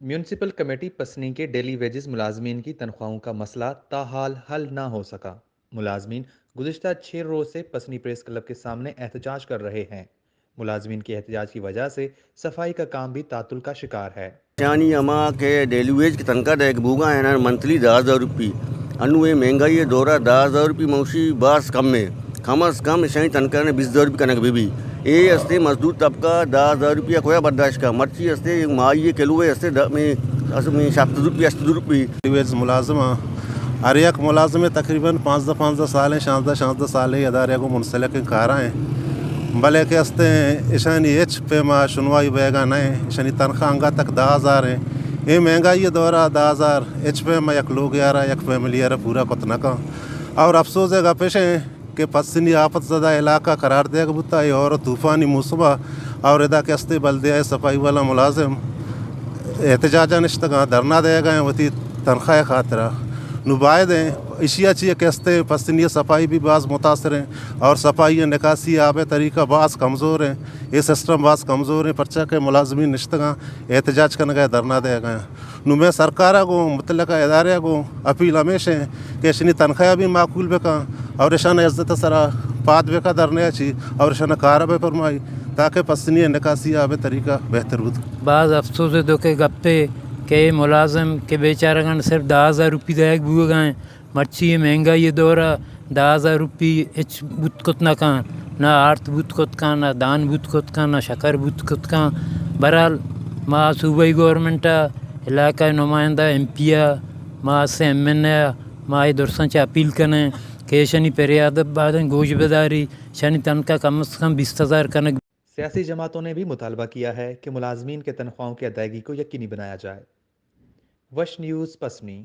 Municipal committee Pasni کے daily wages ملازمین کی تنخواہوں کا مسئلہ تاحال حل نہ ہو سکا۔ ملازمین گزشتہ چھ روز سے پسنی پریس کلب کے سامنے احتجاج کر رہے ہیں۔ ملازمین کے احتجاج کی وجہ سے صفائی کا کام بھی تعطل کا شکار ہے۔ یعنی ہما کہ ڈیلی ویج کی تنخواہ دیگ بوگا ہیں نا، منتھلی دہ ہزار روپی۔ انو اے مہنگائی دورا دہ ہزار روپی موشی باز کم ہے۔ کم از کم اشانی تنخواہ نے بیس ہزار روپی کنگ بی بی۔ اے ہستے مزدور طبقہ دہ ہزار روپیہ کویا برداشت کا۔ مرچی ہستے ماہی کلو ہے ہستے د-، میں، اس میں سات سو روپی، آٹھ سو روپی۔ ویج ملازم ہاں۔ ہر یک ملازم تقریباً پانزدہ پانزدہ سال ہیں، شانزدہ شانزدہ سال ہے، ادارے کو منسلک ہیں، کارا ہیں۔ بلے کہ ہستے اشانی ہچ پیما شنوائی بیگا نہ ہیں، اشانی تنخواہ انگا تک دہ ہزار ہیں۔ اے مہنگائی دورا دہ ہزار ہچ پیما یک لوگ یارا، یک فیملی یارا پورا کت نہ کن۔ اور افسوس ہے گپش ہیں کہ پسنی آفت زدہ علاقہ قرار دیگ بوتا، اے اور طوفانی موسم ء اور ادا کہ استے بلدیہ ء صفائی والا ملازم احتجاج ء نشتگاں، دھرنا دئیگ ء وتی تنخواہ ء خاطر ء۔ نو باید ایں اشی ء چی کہ استے پسنی ء صفائی بھی باز متاثر ہیں اور صفائی ء نکاسی آب ء طریقہ باز کمزور ہیں، اے سسٹم باز کمزور ہیں، پرچا کہ ملازمین نشتگاں احتجاج کنگ ء دھرنا دئیگ ء۔ نوں مئے سرکار ء گوں متعلقہ ادارے ء گوں اپیل ہمیش انت کہ اشانی تنخواہ بھی معقول بکن اور اشان عزت ء سرا پاد بکن دھرنے ء چی اور اشان کار بہ پرمائی تاکہ پسنی ء نکاسی ء آب ء طریقہ بہتر بوت۔ باز افسوس ء دکھ ء گپے کہ اے ملازم کہ بیچارگان صرف دہ ہزار روپی دئیگ بوگا انت، مرچی اے مہنگائی ء دور ء دہ ہزار روپی ہچ بوت کت نہ کن، نہ آرت بوت کت کن، نہ دان بوت کت کن، نہ شکر بوت کت کن۔ بہرحال ما صوبائی گورنمنٹ ء، علاقہ ء نمائندہ، ایم پی ء، ما اسے ایم این اے ء، ما اے درساں چہ اپیل کنیں کہ ایشانی پریاد ء بادن گوش بداری، ایشانی تنخواہ کم از کم بیست ہزار کنگ۔ سیاسی جماعتوں نے بھی مطالبہ کیا ہے کہ ملازمین کے تنخواہوں کی ادائیگی کو یقینی بنایا جائے۔ وش نیوز پسنی۔